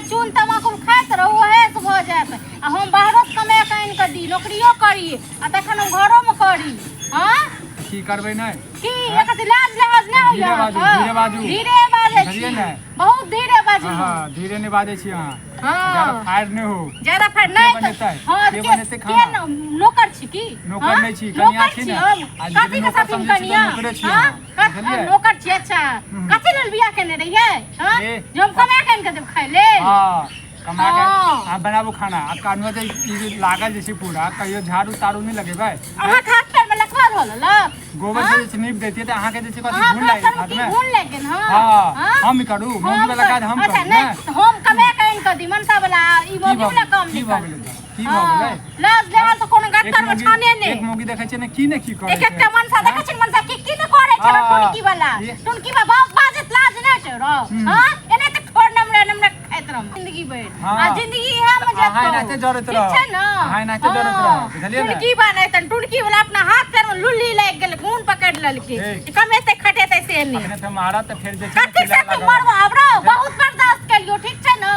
चून तमाकुल खाइत रहू ओहे से भऽ जायत आ हम बाहरो से कमा कऽ आनि कऽ दी नौकरियो करी आ तखन हम घरोमे करी। हँ की करबै नहि? की एक लाज लहाज नहि होइया? धीरे बाजू, अहाँके? धीरे बाजू। धीरे बाजै छी। बुझलियै ने? बहुत धीरे बाजू। हँ, धीरे नहि बाजै छी अहाँ। हँ। ज्यादा फायर नहि हो। ज्यादा फायर नहि के तऽ बनेतै? हँ के के बनेतै के खाना? नौकर छी की? नौकर हँ? नहि छी, कनिया नौकर छी छी ने। हम। आ कथी जे के नौकर साथी समझै छी तऽ कनिया? नौकरे छी हँ? अहाँ। बुझलियै? नौकर छी। अच्छा, कथी लेल बियाह केने रहियै? हँ, ए, जे हम कमा के आनि के देब खाय लेल? हँ, कमा के हँ। अहाँ बनाबू खाना आ कानमे जे ई जे लागल जे छै पूरा, कहियो झाड़ू ताड़ू नहि लगेबै? अहाँके हाथ पैर मे लकवा धऽ लेलक? गोबर से जे छै नीप दैतियै तऽ अहाँके जे छै कथी अहाँ घुन लागि हाथ पैर मे हाथ की मे? घुन लागि गेल? हँ। हँ। हँ? हम करू हम मौगी वाला काज हम अच्छा करू? नहि ने हम कमा के आनि कऽ दी मनसा वाला ई की मौगी भऽ वाला काम की नहि भऽ कर। गेलै तऽ? की भऽ गेलै? लाज लेहाल तऽ कोनो एक गत्तर मे मौगी छाने नहि। एक मौगी देखै छियै ने की ने की करै एक एकटा मनसा देखै छी, मनसा की की ने करै छै। हँ। टुनकी वाला टुनकी बा बाप बाजत लाज नहि छै रौ? हँ, एने तऽ ठोर नमरे नमरे खाइत रहम जिंदगी भरि। हँ। आ जिंदगी इएह मे अहाँ जेतौ। एनाहिते जरैत ठीक रहब। छै ने? अहाँ एनाहिते जरैत रहब, बुझलियै ने? टुनकी बा नहि तन टुनकी वाला अपना हाथ पैर मे लुल्ली लागि गेल, खून पकड़ि लेलकै। ठीक। कमेतै खटेतै से नहि। अखने फेर मारत तऽ फेर जे छै ने कतेक चिल्लाए से तू लागत। मरबो आब रौ? बहुत बर्दाश्त केलियो, ठीक छै ने?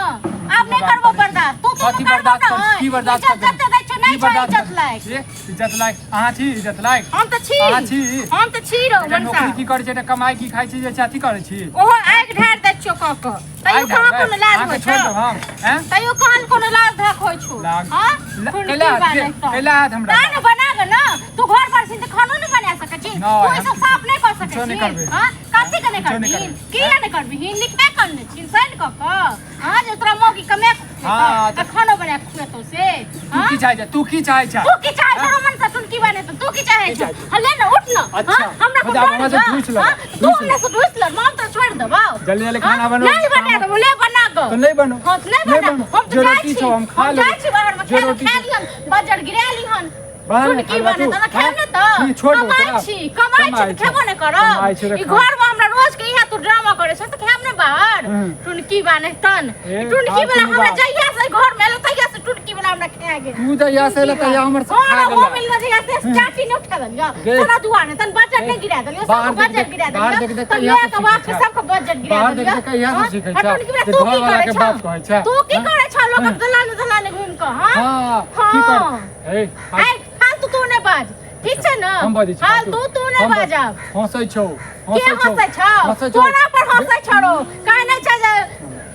आब नहि करबो बर्दाश्त। तू कथी करबो बर्दाश्त ने? कर की बर्दाश्त इज्जत कर जते दै छौ नहि की छौ बर्दाश्त इज्जत कर लायक। ए, इज्जत लायक अहाँ छी? इज्जत लायक हम तऽ छी। अहाँ छी? हम तऽ छी रौ एकटा मनसा। नौकरी की करै छै, एकटा कमाई की खाइ छी जे छै अथी करै छी? ओहो आगि ढारि दै छियौ कऽ कऽ, तैयो आगि कहाँ ढारबै? कोनो लाज अहाँके होइ छोड़ि छौ? देब हम हैं? तैयो कहाँ कोनो लाज धक होइ छौ? लाज हँ, टुनकी कैला बा हाथ नहि तऽ। कैला हाथ हमरा? ता ने बना गऽ ने। तू घर पर छी तऽ खानो नहि बना सकै छी? नहि, तू ई हम सब साफ नहि कऽ सकै किछो नहि छी? करबै। हँ, कथी के नहि किछो नहि करबिही? करबै। किया नहि करबिही? लिखबे करने छी साइन कऽ कऽ? हँ, जे तोरा मौगी कमे हँ, आ खानो बना के खुएतौ से। तू हँ? की चाहै छै? तू की चाहै छै? तू की चाहै छौ मन से टुनकी बने तऽ तू की चाहै की छौ? चाहै छौ? हँ, ले ने, उठ ने। अच्छा, हँ, हमरा बजा, कोन हमरा से डर ढूस लग, हँ, तू ढूस हमरा से ढूस लग, हम तो छोड़ि देबौ। जल्दी जल्दी खाना हँ? बनो। नहीं बना देबौ, ले बना गो। तो नहीं बनो। हाँ, तो नहीं नहीं बना। बनो। हम तो जो जाइ रोटी छी। छौ, हम खा हम लेबै। जाइ छी बाहर में जो खाय रोटी खा छौ। लिहन, बजर गिरा लिहन। बाहर में टुनकी खा बने तू, तऽ खायब हैं? ने तऽ। ई छोड़ दो कमाइ तोरा। छी, कमाइ छी कमाइ तऽ छै। खेबो नहि करब। कमाइ छै तऽ ई खा। घर में हमरा रोज के इहे तू ड्रामा करै छ तऽ खायब ने बाहर? हम्म। टुनकी बने तन ए, टुनकी फालतू वाला नहीं हमरा बात। जहिया से घर में एलो तहिया से टुनकी वाला हमरा खाय गेल। तू जहिया से एले तहिया हमर से हाँ, खा हो गेला। मिलना जहिया से चाटी नहीं उठा देलियो, गे। तोरा दुआरे तन बजट नहीं गिरा देलियो, बाहर सबके देख बजट देख- गिरा बाहर देलियो देख देख तब इएह ले सब के बाप के सीखै सबके बजट गिरा बाहर देख देलियो। देख के इएह सब हाँ? सीखै हाँ, छै। टुनकी वाला जे तू घर की वाला करै के छौ? बाप कहै छै। तू की हाँ? करै छौ लोकक दलाने दलाने घुमि कऽ? हाँ। हाँ, की हाँ। कर ए आइ फालतू तू नहि बाज, ठीक छै ने? हम बजै छी? फालतू तू नहि हम बाज आब। हँसै छौ? के हँसै छौ? हँसै छौ? हँसै छौ? तोरा पर हँसै छौ रौ। कहै नहि छै जे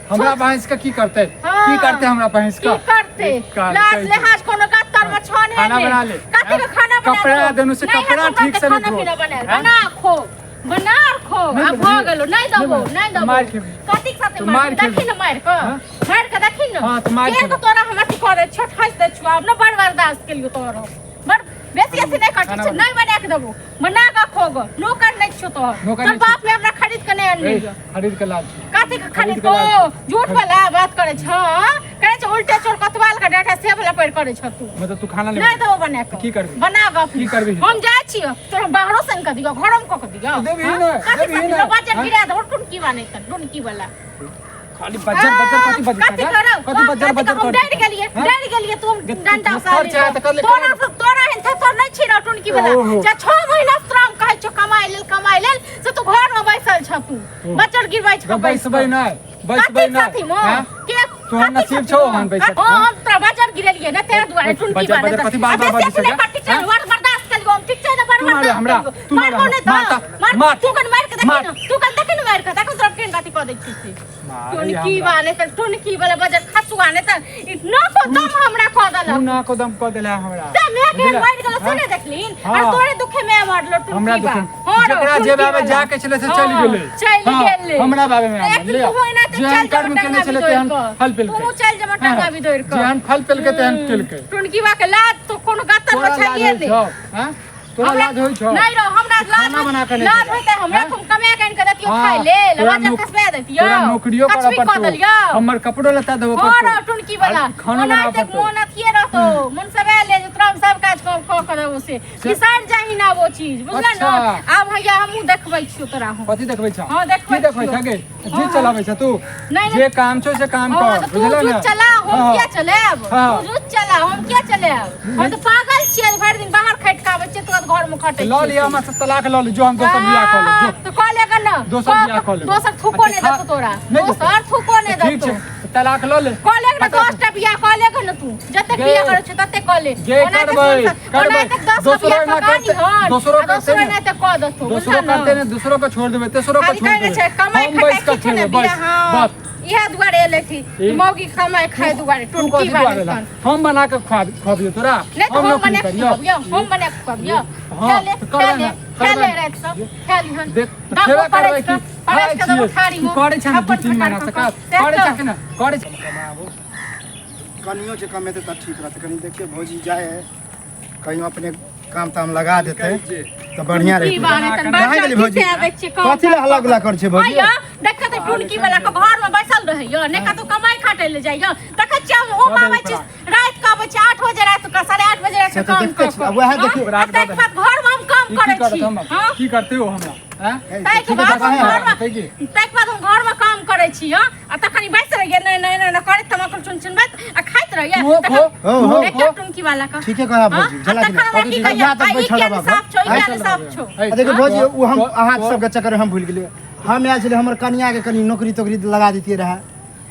हमरा भैंस के की करतै? हाँ। की करतै हमरा भैंस की के? करतै? करतै? लाज लिहाज कोनो गत्तर मे छौ ने। खाना बना ले। कथी के खाना बना कपड़ा देबौ? देनु से नहि कपड़ा हेतौ ठीक से खाना नहि धो। पीना बनायल। हैं? बना खो, बना खो। नहि आब भऽ बनेबै। गेलो, नहि नहि देबो, बनेबै। नहि देबो। मारि खेबही। कथी के साथे तो मारि मारि देखी खेबही। ने मारि कऽ, हाँ? मारि कऽ देखी ने। हाँ, तो मारि के खेबही। तोरा हम अथी करै छौ, ठसि दै छौ। आब ने बड़ बर्दाश्त केलियो तोरो, बड़ बेसी अथी नहि कर, ठीक खाना छै? बना। नहि बना के देबो, बना कऽ खो गो। नौकर नहि छौ तोहर। नौकर तोहर नहि छौ। बाप ने हमरा खरीद कऽ नहि अनने ए, यऽ। खरीद के लाल छी। कथी के खरीद खरीद कऽ? के लाल छी। झूठ वाला बात करै छ, करै छ उल्टे चोर कतवाल के डाटा से वाला पैर करै छ तू। मतलब तू खाना नहि लेबही? देबो बना कऽ। की करबही? बना कऽ। की करबही? हम जाइ छियो, तोरा बाहरो से कऽ दियौ, घरो में कऽ कऽ दियौ। देबही हाँ? नहि, कथी देबही कथी नहि। बजट हाँ? गिरा देबो टुनकी वाला तऽ टुनकी वाला खाली बज्जर बज्जर कथी बजै कथी छै? करब? कथी बज्जर कथी बज्जर हम करै डर छै? गेलियै, हाँ? डर गेलियै तू गे, तू डंडा थप्पड़ साली चाहे तऽ कर ले, तोरा कर ले। से तोरा एहन थप्पड़ नहि छी रौ टुनकी वाला। ओहो। जे 6 महीना से तोरा हम कहै छियौ कमाइ लेल, कमाइ लेल से तू घर में बैसल छ, तू ओ। बच्चर गिरबै छ। बैसबै नहि, बैसबै कथी नहि। साथी मो हाँ? के तोहर कथी नसीब साथी छौ मो? ओहन बैसक, हाँ, हाँ? हम तोरा बजर गिरेलियै ने तेरे दुआरे टुनकी बजर- वाला। बजर कथी बार बार बजै छै गे? ठीक छै, हाँ? बड़ बर्दाश्त कलियो हम, ठीक छै ने? बड़ तू मारे बर्दाश्त हमरा, कलियो। तू मारे मारबो हमरा, नहि तऽ मार तऽ, मार। मार। तू कन मारि के देखी मार। ने, तू कन देखी ने मारि के देखो, तोरा केहन कथी कऽ दै छी से। मारे टुनकी हमरा। वाले तऽ टुनकी वाला बजर खसुआ ने तऽ ई नको दम हमरा कऽ तू देलक। ना कदम कऽ देला हमरा। ते मैं के बुझला? मरि गेलो से हाँ? नहि देखलिन? हाँ। और तोरे दुखे में मरलो टुनकी हमरा बा। दुखे हाँ रौ, जकरा टुनकी जे बाबे वाला। जाके छलै से चलि हाँ, गेलै। चलि हाँ, गेलै। हमरा बाबे में एक आयल दिन लिअ। तू एनाहिते जेहन चलि कर्म जेबऽ केने टंगा छलै बिदोरि तेहन कऽ। फल पेलकै। तू चलि जेबऽ टंगा हाँ, बिदोरि कऽ। जेहन फल पेलकै तेहन केलकै। टुनकी बा के लाज तो कोनो गत्तर तोरा में लाज छैहे होइ नहि। छौ? हाँ? तोरा हमरा- लाज होइ छौ? नहि रौ, हमरा लाज खाना बना कऽ नहि लाज देलक। होइतै हमरा हैं? तुम कमा के आनि कऽ दैतियौ हाँ, खाय लेल, तोरा बाजर खसबा दैतियौ, तोरा नौकरियो करऽ कछबी कऽ पड़तौ, देलियौ। हमर कपड़ो लत्ता धोबऽ हँ पड़तौ रौ टुनकी वाला, आर खाना ओनाहिते बनाबऽ पड़तौ। मोन अथिये रहतौ, मोन सबे ले जे तोरा हम सब काज कऽ कऽ कऽ देबौ से बिसरि जाही ना ओ चीज, बुझले ने? अच्छा। आब हैया हमहूँ देखबै छियौ तोरा हम। कथी देखबै छौ? हाँ, देखबै की देखबै छियौ। छौ गे? जी हाँ। चलाबै छौ तू? नहि, नहि। जे काम छौ से काम हाँ, कर, तऽ तू बुझले जूत ने? चला, हम हाँ। किया चलायब? हाँ। तू जूत चला, हम किया चलायब? हम तऽ पागल छियै, भरि दिन बाहर खटि कऽ आबै छियै, तोरा घर मे खटै लऽ छियै लिअ से। हमरा से तलाक लऽ ले, जो हम दोसर बियाह कऽ लेब, जो। तऽ कऽ ले गऽ ने। दोसर बियाह कऽ लेब। दोसर थूको नहि अच्छा, देतौ तोरा। नहि देतौ? दोसर थूको नहि ठीक देतौ। छै। तलाक लऽ ले। कऽ ले ने 10 टा बियाह कऽ ले ने तू, जतेक गे। बियाह करै छै ततेक कऽ ले। गे ओना तऽ करबै, संसार- ओना करबै। तऽ 10 गो दोसरो बियाह एना कऽ कहानी करतै, हन, दोसरो आ दोसरो करतै ने। एना तऽ कऽ देतौ। दोसरो बुझल ने? करते ने, दोसरो के छोड़ देबै, तेसरो के खाली छोड़ कहै ने देबै। छै कमाइ हम खटाइ बैस कऽ किछु ने खेबै, बियाह, बस हँ बस। इएह दुआरे एलै थी। ई? मौगी कमाइ खाइ दुआरे तू टोटकी कथी बारे दुआरे ला? हम बना के खुआ खुआबियौ तोरा? नहि तऽ हम हम नौकरी बना के करियौ? खुआबियौ, हम बना के खुआबियौ। हँ, खा ले, तऽ खा करबै ले, ने, खा ले करबै। राति सब खा लिहन। देख तऽ दाबो खेबे करबै पड़ैस की कऽ, पड़ैस खाइ कऽ देबो छियै। थारी तू मे। करै छै ने दू अपन तीन महीना फटाफट से काज सएह करै छै तऽ। कि ने करै छै? कमाबू कनियो जे कमेतै तऽ ठीक रहतै। कनि देखियौ, भौजी जाइ है, कहीं अपने काम ताम लगा देतै तऽ बढ़िया की रहतै। बात है, तन कहाँ गेली बच्चा भौजी? की आबै छियै, कहू। कथी लए हल्ला गुल्ला करै छै भौजी? आइयो, देखऽ तऽ टुनकी वाला के घर में बैसल रहैयो, नहि कतौ कमाइ खाटै लए जाइयो। देखै छियै हम, हम आबै छी राति के, आबै छी 8 बजे राति के, 8:30 बजे राति से के तऽ काम देखते कऽ छी। आब वएह कऽ। देखियौ। हाँ? आ ताहिके बाद घर में हम काम ई की करै करत छी। हमरा? हाँ? की करते हो हमरा, हैं? ताहिके ठीक है, बाद हम है। घर ठीक में है। ताहिके बाद हम घर में काम करै छी, हाँ? आ तखन ई बैस रहियै, नहि नहि नहि नहि करैत तमाकुल चुन चुनबैत आ खाइत रहियै। तूहो खो, हो, तूहो हो। देखियौ खो। टुनकी वाला के। ठीके कहा हाँ? भौजी, आ झलक तखन हमरा की नहि। कहियै? यहाँ तक आ ई बैठल किया रहब। नहि साफ छौ, ई किया नहि साफ छौ? है, आ देखियौ भौजी, ओ हम अहाँ सबके चक्कर हम भूलि गेलियै। हम आयल छलियै, हमर कनियाके कनि नौकरी तोकरी लगा दैतियै रहए।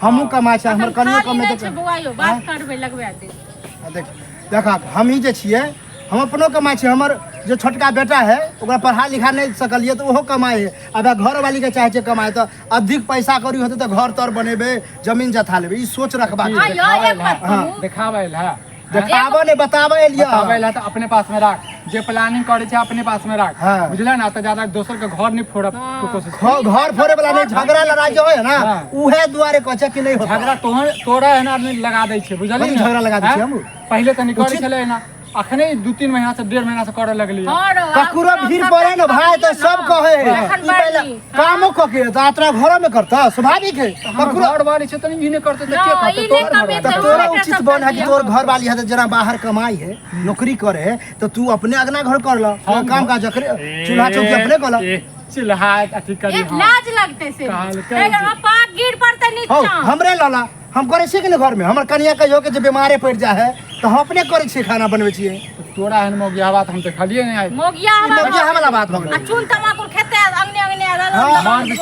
हमहूँ कमाइ छै, हमर अखन कनियो खाली नहि कमेतै। छै बौआ यौ, बात करबै लगबा दे। आ देख देख, हमही जे छियै, हम अपनो कमाइ छियै। हमर जे छोटका बेटा है, ओकरा पढ़ा लिखा नहि सकलियै तऽ ओहो कमाइ है। आब घरवालीके चाहै छै कमाइ तऽ अधिक पैसा कौड़ी होतै तऽ घर तर बनेबै, जमीन जथा लेबै, ई सोच रखबाक हाँ छै। यौ, एक बात कहू। देखाबै लए? देखाबऽ नहि, बताबऽ एलियै। बताबै लए तऽ अपने पास में राख। जे प्लानिंग करे छै अपने पास में राख। हाँ। बुझले ना? तऽ ज्यादा दोसर के घर नहीं फोड़ब के कोशिश कर। घर फोड़े वाला नहीं, झगड़ा लड़ाई जो है ना, हाँ। उहे दुआरे कहै छै कि नहीं होता। झगड़ा तोहर तोरा एना आदमी लगा दै छै, बुझलिही कथी ने? झगड़ा लगा दै छियै हैं? हमहूँ? पहिले तऽ नहीं करै उचित- छलै एना, अखने 2-3 महीना से, 1.5 महीना से करे लगलियै। हँ रौ, आब ककरो भीड़ पड़े ने भाई तऽ सब कहे है। एखन ई पहिले बड़ नीक। कामो कऽ के तऽ अतरा घरो में करता, स्वाभाविक है। हमर ककरो घर वाली छै तऽ ई नहि करतै तऽ के नहि, करतै? ई तोहर नहि घर कमेतै। तऽ वाली। तोरा हमरा उचित सब बन है कि दियौ। तोर घर वाली है तऽ जेना बाहर कमाई है, नौकरी करे है, तऽ तू अपने अगना घर कर ल, काम काज करे, चूल्हा चौकी अपने कर ल। ए, चूल्हा अथी करी। एक लाज लगतै से। कहलकै एकर जे- पाक गिर पड़तै हौ, नीचा। हमरे लला हम करै छियै कि नहि घरमे? हमर कनिया कहियो के जे बीमारे पड़ि जाइ है तऽ हम अपने करै छियै, खाना बनबै छियै। तोरा एहन मौगिया बात हम देखलियै नहि आइ। मोगिया ई मौगिया वाला बात भऽ आ गेलै। चून तमाकुल खेते अंगने अंगने हाँ, मर्द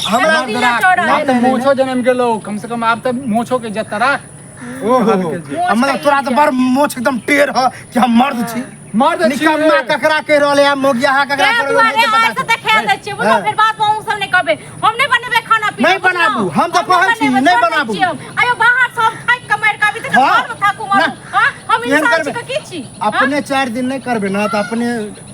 हमरा मर्द राख। आब तऽ मोछो जनम गेलो, कम से कम आब तऽ मोछो के इज्जत तऽ राख। ओहो, मतलब तोरा तऽ बड़ मोछ एकदम टेढ़ ह कि हम मर्द छी। मर्द छी। निकम्मा ककरा कहि रहल है, मौगिया ककरा ताहि कहि रहल है, दुआरे नहि आइ पता से छै। देखा दै छियै, बुझलहुँ? हाँ। फेर बाद में अहूँ सब नहि कहबै हम नहि बनेबै खाना पीना। नहि बनाबू, हम तऽ कहै छी, बनेबै, नहि छोड़ि दै बनाबू। छियै हम। आयो बाहर से हम थाकि कऽ मारि कऽ आबी तऽ हाँ। घरमे थाकू मरू। ना। हाँ? हम एहन इंसान छी करबै। तऽ की छी? हाँ? अपने 4 दिन नहि करबै ने तऽ अपने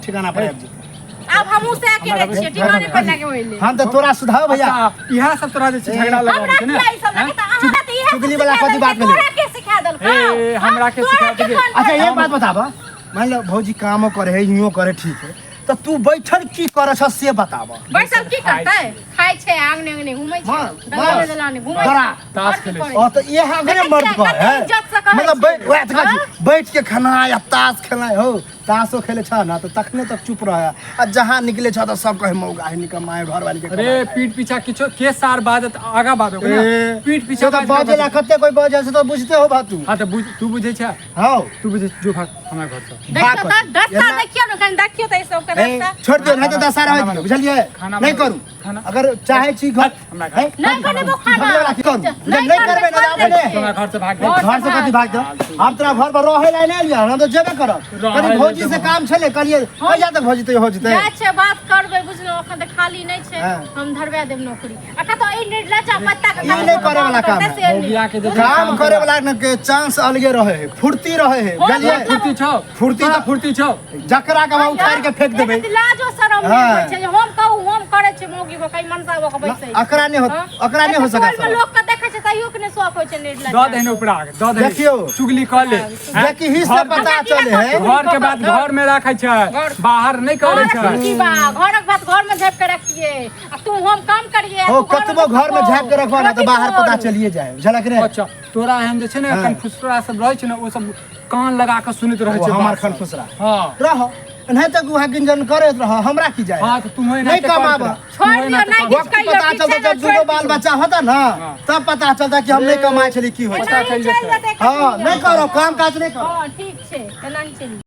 ठिकाना पर आबि जेतै। आब हमहूँ सएह केने छियै, ठिकाने पर लगे ओहिले। हम तऽ तोरा सुधाव भैया। अच्छा, इएह सब तोरा जे छै झगड़ा हमरा लगाबै छै ने? किया ई सब लगे? तऽ अहाँ तऽ इएह सब चुगली वाला सिखा कथी बात देलकै, भेलै? तोरा के सिखा देलकौ? ए, हमरा के तोरा सिखा के देलकै? कोन अच्छा, एक पढ़ल? बात बताबऽ, मान लो भौजी कामो करे है, हियो करे, ठीक है, तऽ तू बैठल की करे छ से बताबऽ। बैसल की करतै? खाइ छै, आंगने आंगने घूमै छै, माँ, दलाने बस। दलाने घूमै छै। बड़ा। ताश आओर की खेलै करै ओ तऽ इएह अगरे देखै मर्द छियै, कहे कते है। इज्जत से कहै मतलब छै। बैठ वएह तऽ कहै छी, हाँ? बैठ के खेनाइ आ ताश खेनाइ हो, ताशो खेले छ ना तऽ तखने तक चुप रहे, आ जहाँ निकले छ तऽ सब कहे मौगा है, निकम्मा है, घरवाली के अरे कमाइ खाइ। पीठ पीछा किछो के सार बाजत आगा बाजत ने? ए, पीठ पीछा से तऽ बाजि कऽ बजेला बाजत। कते कोइ बजे से तऽ बुझते हो तू। हाँ तऽ बुझ, तू बुझै छै? हौ। तू बुझै, जो भाग हमरा घर से। देखियौ तऽ 10 साल, एना- देखियौ ने कनि, देखियौ तऽ ई सबके ए, रास्ता। छोड़ दियौ, नहि तऽ दशहरा खाना होइत बनाउ। बुझलियै? खाना नहि बनाउ। करू। खाना। अगर चाहै छी घर हमरा घर। है? नहि बनेबो खाना। झगड़ा वाला की करू? नहि नहि करबै ने छोड़ि अपने। दै छियै। हमरा घर से भाग घर घर से कथी भाग दो? हम तोरा घर पर रहै ला नहि एलियै, हम तऽ जेबे करब। रहै कनि लए भौजी से जेबो। काम छलै, कहलियै कहिया तक भौजी तो हो जेतै। जाइ छै, बात करबै, बुझलहुँ? एखन तऽ खाली नहि छै। हाँ। हम धरबा देब नौकरी आ कतौ ई निर्लज्जा पत्ता के ई नहि करे वाला काम है। करतै से नहि। मौगिया के जे काम करे वाला ने के चांस अलगे रहे है, फुर्ती रहे है, बुझलियै? फुर्ती छौ? फुर्ती तोरा तऽ- फुर्ती छौ? जकरा के उखाड़ के फेंक देबै। एक लाजो शरम नहि हाँ। होइ छै जे हम कहू हम करै छी, मौगी भऽ कऽ मनसा भऽ कऽ बैसै छै। अकरा नहि हो, हाँ? अकरा नहि हो एक सका। टोलमे लोक के देखै छै तैयो के नहि शौक होइ छै निर्लज्जा। दऽ दहिन उपरा के, दऽ दहिन। देखियौ। चुगली कऽ ले, हैं? देखी ही से पता चले है। घर के बात घर में राखै छै, बाहर नहि करै घरक छै। की बा, घरक बात घर में झाँपि के रखिए आ तू हम काम करिए आ हो, तू घरमे कतबो घर में झाँप के रखबा ना तऽ रोटी बाहर पता तोड़। चलिए जाए, झलक रे। अच्छा, तोरा एहन जे छै ने हाँ। कनफुसरा सब रहै छै ने, ओ सब कान लगा कऽ सुनैत रहै ओ छै हमर बात सब। खनफुसरा हाँ। रह, नहीं तक वहाँ गिंजन करैत रह, हमरा की जाए? हाँ तऽ तू नहीं कमाबा। छोड़ दियौ, नहि किछु वक्त कहियौ, पता ठीक चलता छै ने, जब दूगो छोड़ि बाल दियौ। बच्चा होता ना, हाँ। तब पता चलता कि हम नहीं कमाए छली, की होइ एनाही पता चलि चलि जेतै। जेतै हाँ, कखनी। नहीं करब काम काज, नहीं करब। हाँ, ठीक छै, एनाही चलि।